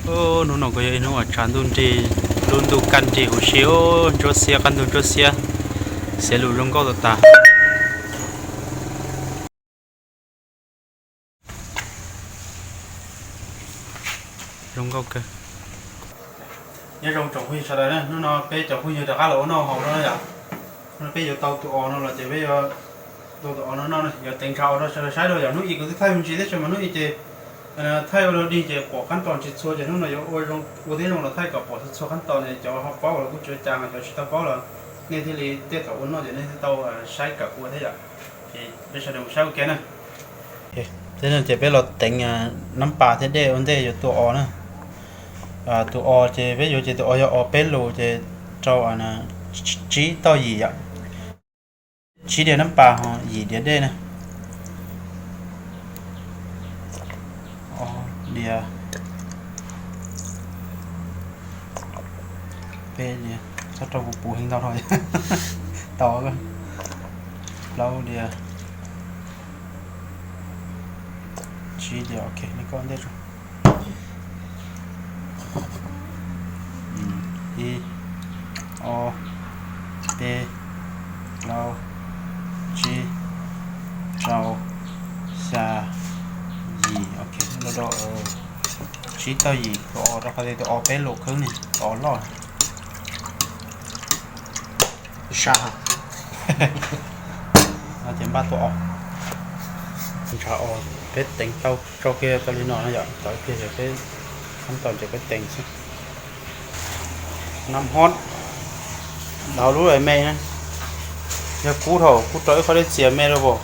Hnub no kuj yog ib hnub uas tshav ntuj nrig, lub ntuj kaj nrig huv si, ntsuab xiab, qab ntug ntsuab xiab, xiav lus zoo nkauj tas tas. Zoo nkauj kawg. Nyob zoo tsoom phooj ywg sawv daws na, hnub no peb cov phooj ywg rov qab los ua noj haus no yom. Hnub no peb yuav tau tus os no los ces peb yuav tau tus os no noj, yuav teev ntshav os rau sawv daws saib rau yom. Hnub ib kuv twb thaij me ntsis thiab, tsis mas hnub ib ces thaij ua dog dig ces pom qab tos tsis txhua, ces hnub no yuav ua zoo, ua thiab zoo los thaij kom pom txhua txhua qab tos ne. Cov ho paub los kuj tsis ua cas, cov tsis tau paub los nej thiaj li tej thaum ua noj ces nej thiaj tau saib kawm ua thiab yom. Ces peb sawv daws mus saib ua ke na. Ces peb los teev nab pas thiab dej ua ntej yuav tua os na. Tus os ces peb yuav ces tus os yog os peb lus ces rau tsib tauj yim yom. Tsib diav nab pas ho yim diav dej na. Diav, peb diav, txhob rau kuv puv heev ntau dhau. Tau, plaub diav, tsib diav, ok, li koj ntej tso. Ib, ob, peb, plaub, tsib, rau, xya, yim, ok, do do, tsib tauj yim, tus os rau qhov tias tus os peb lus khwb ne, tus os loj. Sa, no ces npaj tua os. Ntshav os peb teev tau tso kiag tau li no no yom, tau kiag ces peb, qab tau ces peb teev xwb. Nab hob, dhau lub me, yog kub dhau, kub rau ib qhov dej txias me rau puas,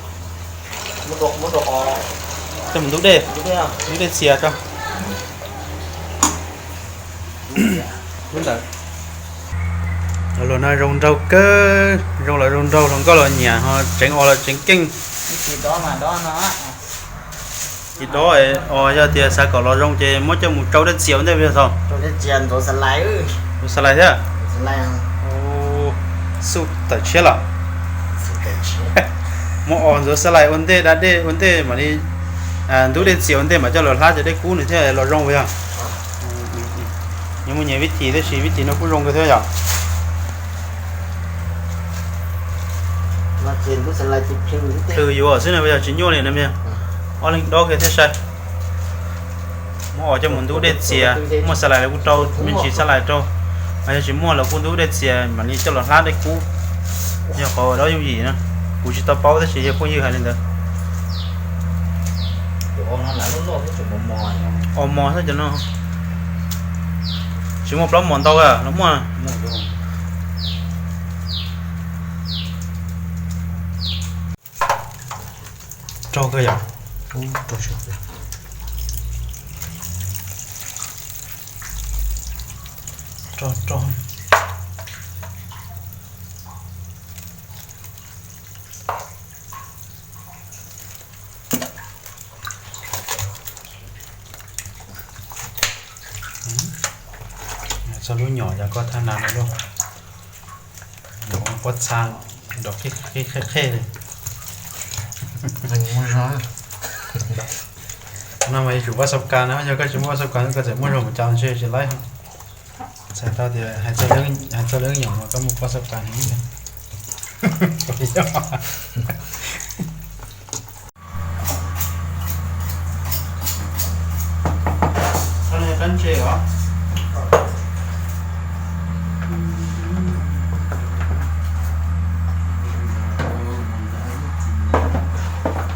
coj mus ntub dej, ntub dej txias rau. Lub ntawd, luag no zoo nraug kawg, zoo los zoo nraug, hluas nkauj los nyiam, ho tseev os los tseev keej. Tsis dob, os yog tias xav kom los zoo ces muab coj mus tsau dej txias ua ntej, yog thaum ntxuav xas lais thiab. Xub tawm tshiab los, muab os ntxuav xas lais ua ntej, da dej ua ntej mam li ntub dej txias ua ntej mam coj los hlab cov dej kub nws thiaj los zoo yog. Nyias muaj nyias vib thim, tab sis vib thim no kuj zoo kawg thiab yom. Plhws yuav xwb na, yog tsis nyuaj li na. Ob leeg dob kiag thiaj sai. Muab os coj mus ntub dej txias, muaj xas lais los kuj rau, me ntsis xas lais rau, mas yog tsis muaj los kuj ntub dej txias mam li coj los hlab dej kub. Yog qhov dob yooj yim na, kuv tsis tau paub tab sis yog phooj ywg hais li ntawd. Os mos xwb cov no, tsis muaj plaub mos ntau los muaj. Rog kawg yom. Rog, rog. Txog lub nyom yog koj thaj nas no lauj. Nyom pob txha nrov qhej qhej li. No mas yuav tsum pab xav kas na, yog koj tsis muaj pab xav kas koj txawm muaj zog mus cas ntshe tsis laib. Txhais tau tias hais txog lub nyom mas koj muaj pab xav kas heev. Qab ntse os.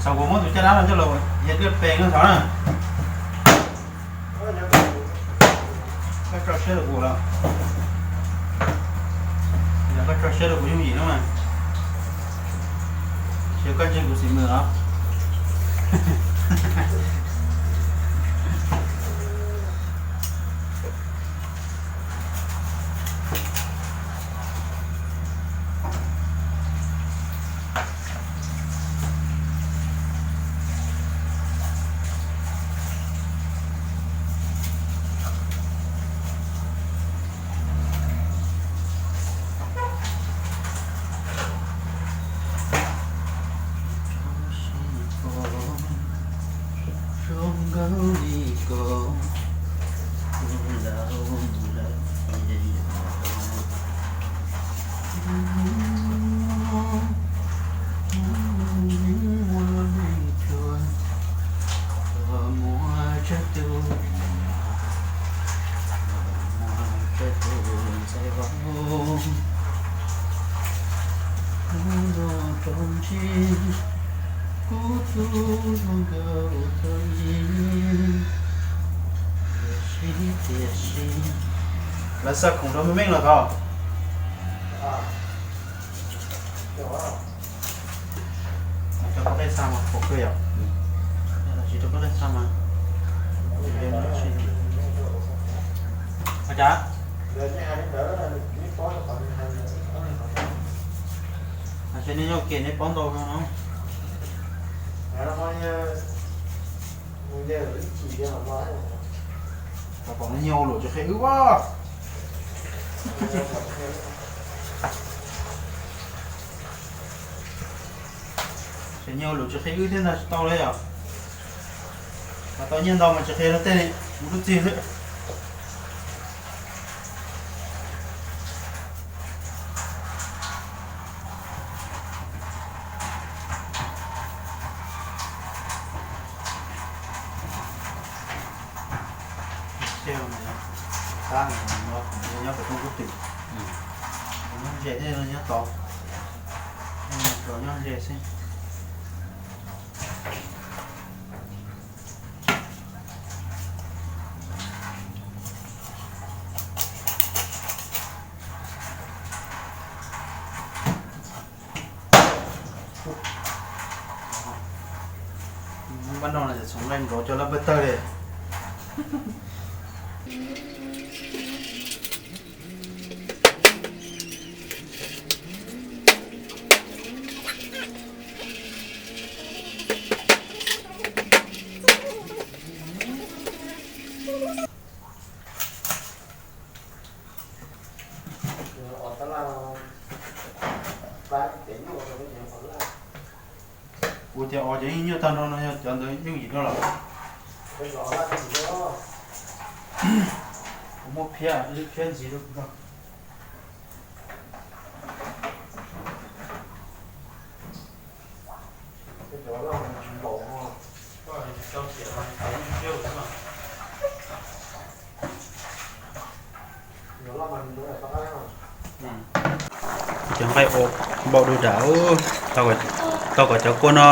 Xav kuv muab tus caj dab no coj los hiav dej pes no xav na. Koj tso siab rau kuv los, koj tso siab rau kuv yooj yim no mas. Ces koj ntseeg kuv xim mws os. Lawv xa khoom rau me meej los tau. Rau koj qej xa mas pom kawg yom. Tsis rau koj qej xa mas. Ua cas? Hais tias nej nyob ua ke neb paub ntau no. Kom pom no nyiag ua luam tsis qhia wb as. Ces nyiag ua luam tsis qhia wb thiab ntag tsis tau li yom. Kom tau nyiaj ntau mas tsis qhia rau tej mus lub txig xwb. Nyob pem Toob Kub Twm, nyob ze thiab nyob tod, tsuas nyob ze xwb. Pab no txhoov nqaij nkaus coj lab npawj tawg li. Kuv tias os cov yeej nyuaj tag nrho no yog cov ntawd yooj yim dua los? Kuv muaj phiab, ib lub phiab ntxiv rau kuv no. Cov nqaij ua npaum dub dam, tau kom cov kua no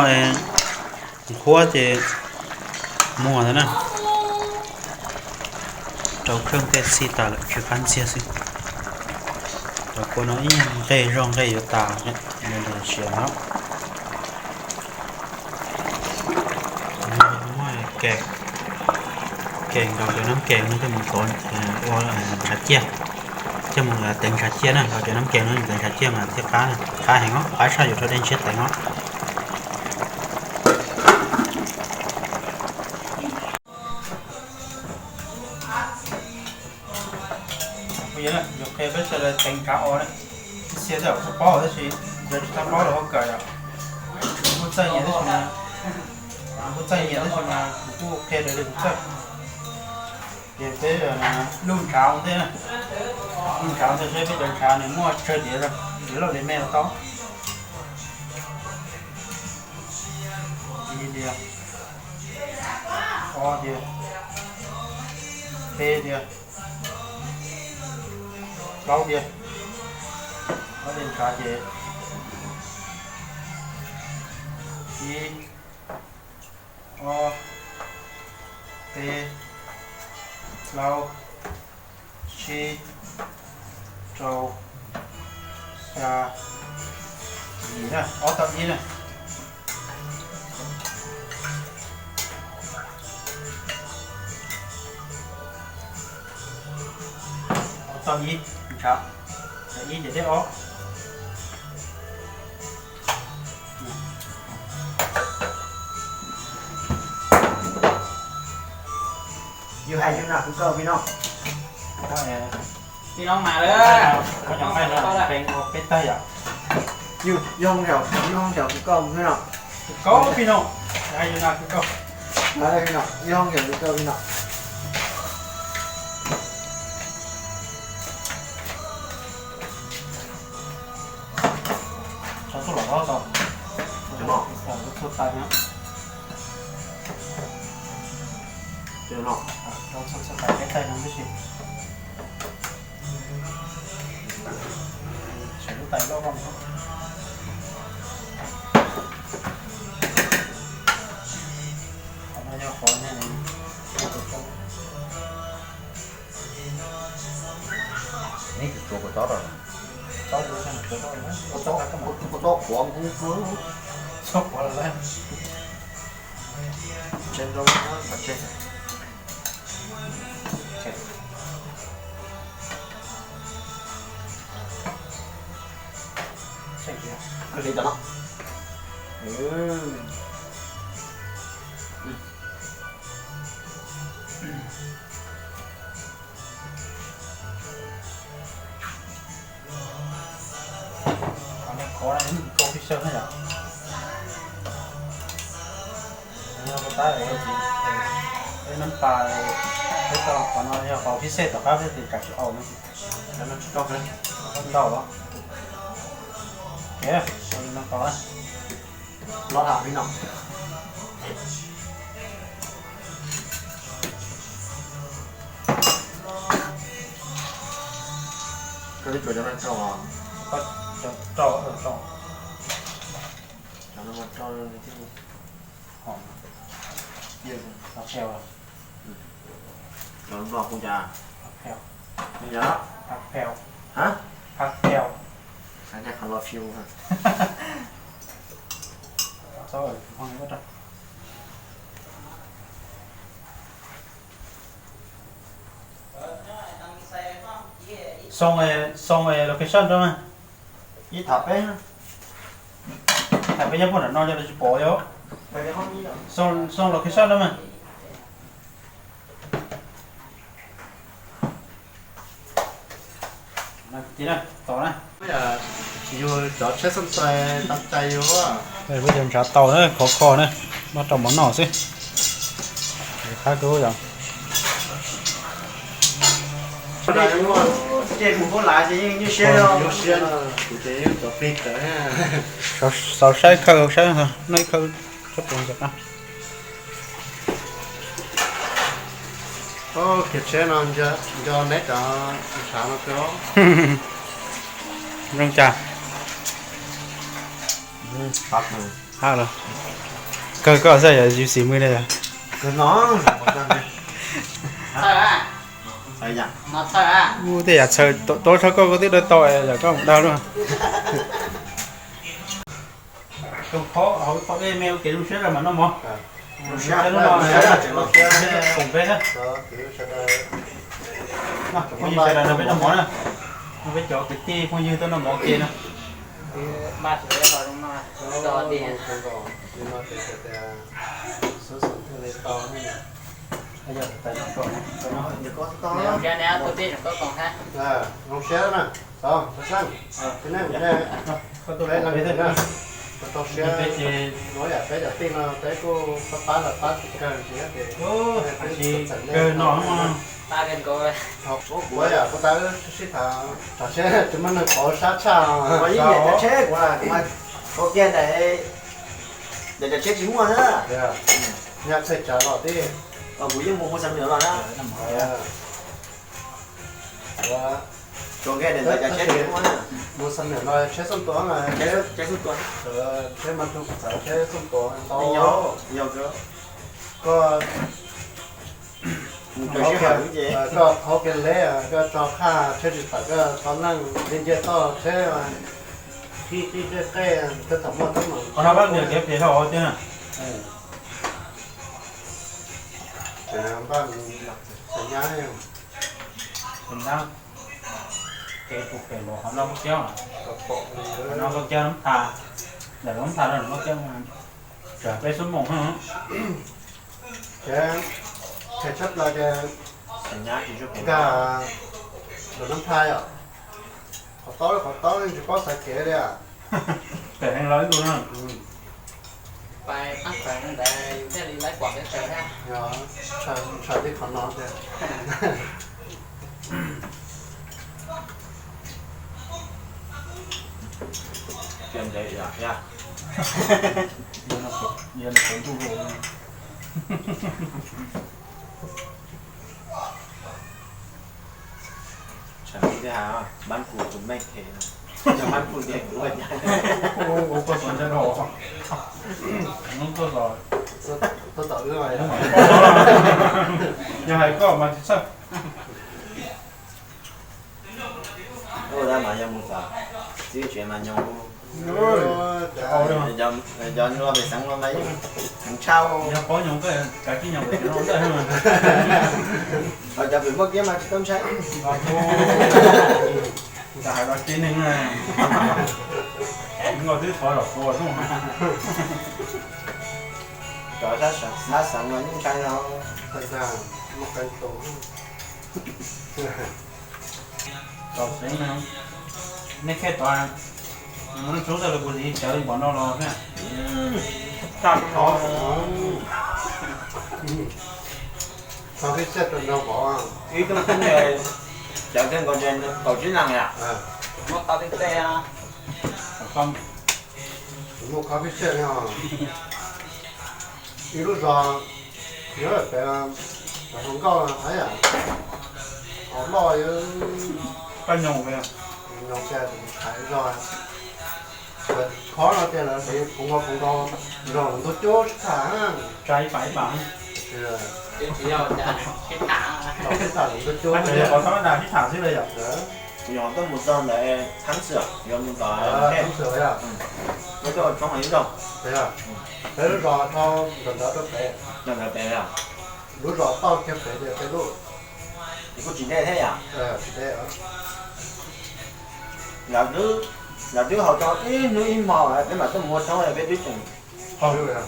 qhuav ces muag ntawd na. Rau kheej tej xij tas lawm tsis qab ntxiag xwb. Cov kua no ib nyuag nqe zog nqe yuav tas, siav no. Muab ke, ke nkaus cov nab ke no coj mus tov ua ntshav ciaj, coj mus teev ntshav ciaj na, nkaus cov nab ke no teev ntshav ciaj mas thiaj qab, qab heev os, qab tshaj yuav rau dej ntshiab teev os. Kuv yuav qhia peb sawv daws teev ntshav os na. Ib txhia tej zaum kuj paub tab sis yog tsis tau paub los ua kawm yom. Kuv kuj txawj nyias tab sis, kuv kuj txawj nyias tab sis mas kuv kuj qhia raws li kuv txawj. Ces peb lub ntshav ua ntej na, lub ntshav ua ntej seb peb cov ntshav nws muaj tsawg diav, diav loj diav me los tau. Ib diav, ob diav, peb diav, plaub diav, ob diav ntshav ces ib, ob, peb, plaub, tsib, rau, xya, yim na, ob tau ib na. Ob tau ib ntshav, ib ces dej ob. Yus hais yus nam kwv koj pib no. Pib no mas lawm. Peb tag yom. Yus, yus hoo xyaum, yus hoo xyaum kwv koj pib no. Kwv koj pib no. Hais yus nam kwv koj. Yus hoo xyaum kwv koj pib no. Rau txhua los rau tau. Cov no. Rau txhua tais na. Cov no. Rau txhua txhua tais peb tais no tib si. Tshem lub tais loj koj no. Qhov no yog qhov ne. Neb tsuas tsuav kua txob rau. Txob, kua txob qhuav, txob qhuav lawm. Tsev nrau, tsev. Koj siv cov no. Qhov no khov na, koj pib xeej na yom. Tab peb nab pas, peb tau qhov no yog qhov pib xeej tom qab peb tis kam tsis aus no. Ntau los. Kev, no tau na. Los hab peb no. Koj twb tsuav cov no rau os. Koj tsuav rau, rau. Cov no mas rau thiaj li hom. Cov nplog hu cas? Li yog? Hab? Hab? Xav nyaj qhov lo fiu. Xoo, xoo location rau na. Ib tham peb, tham peb nyob puag nram no yog tsis pom yom. Xoo location rau na. Tau na. Yus cov tsheb xab tais tau cai yus. Peb cov ntshav tau na, khov kho na, noj rau mov noj xwb. Qab kub yom. Ces kuv kuj lav ces yeej nyuaj siab. Kuv ces yeej cov plig tawv. Xav saib khaws saib, noj ib khaws tsob puas ntxawm na. Kiag tsheb no nco neb cov ntshav no kawg. Zoo cas? Hab los. Kawg koj xwb yog yus xim mws li yog. Ub, tej yam txhaws tuav tshaj koj koj twb dawb tau yog koj mus dag luaj. Tus qhov hauv qhov dej me ua kev zoo siab rau mas noj mov. Zoo siab hnub no koom peb xwb. Phooj ywg sawv daws nrog peb noj mov na. Nrog peb cov kwv tij phooj ywg tuaj noj mov ua ke na. Zoo siab na, tus tij tsoom tuaj koom thiab. Zoo siab na, tau, tau xeeb, tus neeg ne, peb leej twg na, tau siab, peb yam peb cov tij no peb kuj pab pab lawv pab tsis kawg ntxiv ces peb txawm nej no. Pab kawg nkaus. Thaum ub kuv yam kuv tau sib tham, thaum tsheb tsis muaj neeg pauv sab tshaj. Tsheb kuv, kuv kiag ntawm, ntawm cov tsheb tsis muaj na. Nyaj txhej tsav los tib. Kuv yeej mus mus xam nws los na. Tsuas nqe ntawm cov tsheb tsis muaj na. Mus xam nws los tsheb xoj tua, tsheb xoj tua, tsheb mas tus txawv tsheb xoj tua ntau. Koj, koj qhov kev leb, koj tso khaj tsheb tsis tawm, koj tso neeg li nce toj tsheb, qij qij qej qej, koj thaum muaj teeb meem. Qhov no koj niam kev phem dhau tiag na. Npaj, nyab, kev phem los qhov no koj kiag, qhov no koj kiag nab thas, ntawm nab thas no koj kiag, tsam peb xub moos na. Ces tsheb tshaj plaws ces nkag lawm nab thas yom. Qhov taub qhov taub tsis paub xav kev li. Phem heev los ib tug na. Pais pab txawv ntawd yus thiaj li laib pom peb txawv thiab. Ntshaw li qhov no tias. Yog ntev yom, yog. Tsam ib tib ha, bab kuv tus meej phem, yog bab kuv tias kuv ua cas. Ua koj tus ntsej dhau. Hnub tuaj los, tuaj tom wb mas yog hais koj mas tsis txawj. Ua tab mas yog mus tom txiv tsev mas nyob ub. Cov nyuag pem xeev no mas yeej tshaj. Yog paub nyob koj kav tsij nyob pem no ntawm. Ho cov pem Npauj Kiab mas tsis tau ntshai. Ntawm hais los tib neeg na, nkauj twb thov los tua zoo. Cov sab xeev mas yeej ntshai no. Tom xeev no, nej khej tod, mus noj tshoob tag los kuv hliv cawv npaum no los na. Tag nrho. Ib tug tub cawv kawg nkaus ces kaum tsib leeg yom. Muaj qhov pib xej, ib lub zos nyob pem hluas nkauj hais yam, qhov loj yog paj nyoog, nyoog ces hais zog. Qhov no tias lawv hliv kuv nkaus kuv nkaus zog los ntug cub sib tham, tsa ib pam ib pam. Sib tham los ntug cub, qhov txhob lam sib tham xwb li yom. Kuv nyuam qhuav tuaj mus txog ntawd Thab Xwm, yuav mus tom Thab Xwm yom. Tuaj ua tshoob ib zaug. Peb lub zos dhau ntawm ntawd rau pem. Ntawm ntawd pem yom. Lub zos toj kiag pem ces peb lub. Ces kuj tsis deb thiab yom. Lawv twb haus tau ib hnub ib hmo peb mam tuaj mus ua tshoob peb twb tseem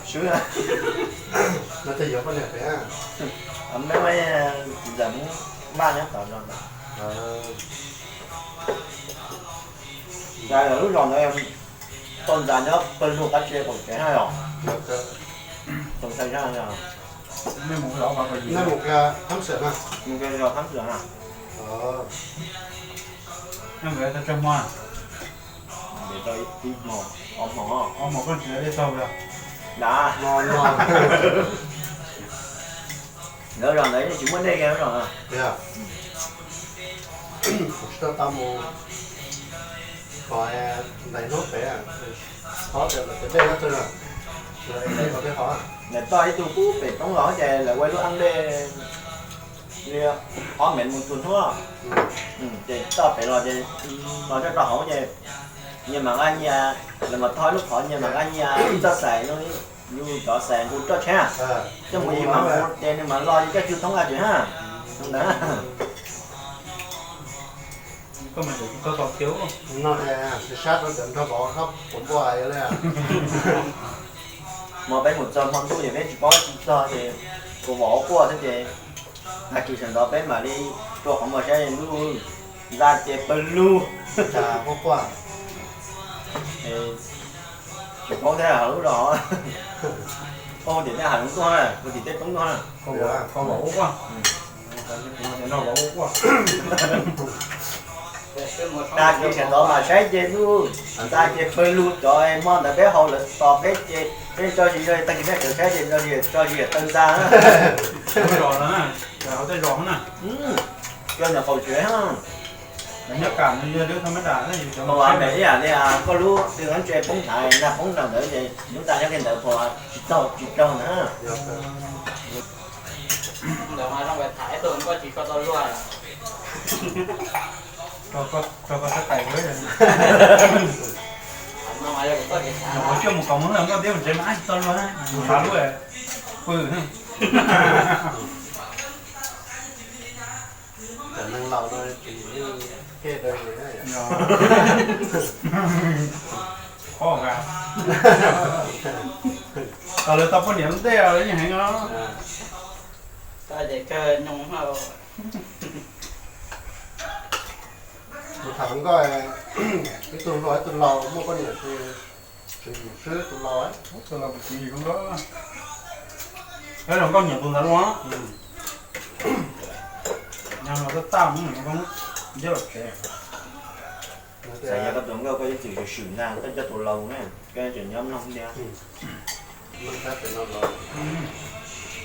swb. Peb ua ntxawm Hmoob Vaj nyob tod no. Lawv lub zos ntawd tau ntxa nyob pawg lug qab tsev qaum tsev hab yom. Tau ntxhais zaj yog, nej mus kiag Thab Xwm na. Mus kiag zos Thab Xwm na. Nyob nkawd tau tsawg hmo? Nkawd tau ib hmo, ob hmo. Ob hmo koj tsis dej taug los? Dav. Lawv zos ntawd yeej tsis muaj dej kiag zos na. Kuv tsis tau tau mus kom ntais hnub pem, qhov tias lawv cov dej nyob twg, lawv dej kom peb qhov. Lawv toj ib tug pub pem roob los ces lawv ua ib lub ab dej li ob mev mus txug hnub. Ces toj pem los ces los coj rau hauv ces nyias mam nqa nyias, lawv mam tho ib lub qhov nyias mam nqa nyias txoj xais no, yus cov xais nqus roj tsheb coj mus, yus mam mus ces nws mam los yus coj cug thoob nqa tsev hab. Ntawd. Koj mas tseem tsis tau tau kiag. No ces tsis sab rau cov nrog vauv khab quav npua li. Hmo peb mus txog hmo ntuj ces peb tsis paub tsis txog ces kuv vauv quaj xwb ces tag kis sawv ntxov peb mam li rua qhov muag saib ntuj ntxa ces pawg lug. Quaj quaj. Tsis paub thiab hauv lub zos. Koj hu tim tej hav zoov tuaj, hu tim tej roob tuaj. Koj vauv quaj. Tag kis sawv ntxov mas saib ces ntuj ntxa ces pawg lug, cov hmo ntawd peb haus lawm tos peb ces peb tso zis zog, tag kis peb sawv saib ces tso zis, tso zis tawg ntxa. Cov ntawm qaum tsev, nyob kam nws yog lub thaj mab dam, ib yam li koj lub twg ntse poob nthav, nag poob nag ntawd ces lub ntxa nyob kiag ntawd puas tsis tsaug tsis raug na. Rau koj sab tais, nyuam qhuav coj mus kom mus nkoj tiab mus tsev mas tsis tau luag, mus hav lub pw. Cov neeg laus no tsis yeej kej rau yus. Qhov, kom lawv tau poj niam ntej lawv yeej heev os. Mus tham hluas nkauj, ib tug hluas ib tug laus muaj poj niam ces tswv yim xwb, tus laus, tus laus tswv yim zoo nkauj. Peb hluas nkauj nyiam tus ntawd luaj. Yog no tab taj mus nyob los tsev. Xav yog koj tus nkauj koj ib txwm swm ntag, koj coj tus laus na, koj tseem nyob mloog thiab.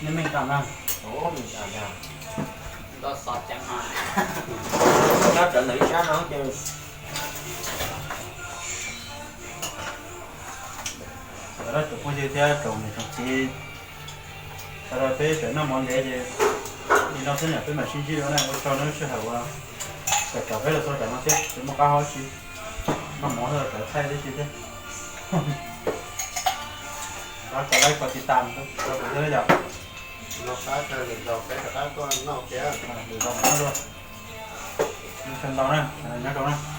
Nej meej tas na. Nyob rawv ntawm ib sab no ces. Sawv daws tsoom phooj ywg thiab tsoom niam tsoom txiv, sawv daws peb tseem noj mov ntev ces li no xwb na, peb mam sib ntsib dua na, ua tsaug nej lub sij hawm uas tawm peb los txog tam no thiab, tsis muaj qab hau tsi, noj mov los tawm thaij tib si thiab. Pab kom like kom tiv tam rau kuv thiab yom. Lwm zaus mam noj dua. Ua tsaug ntau na, nyob zoo na.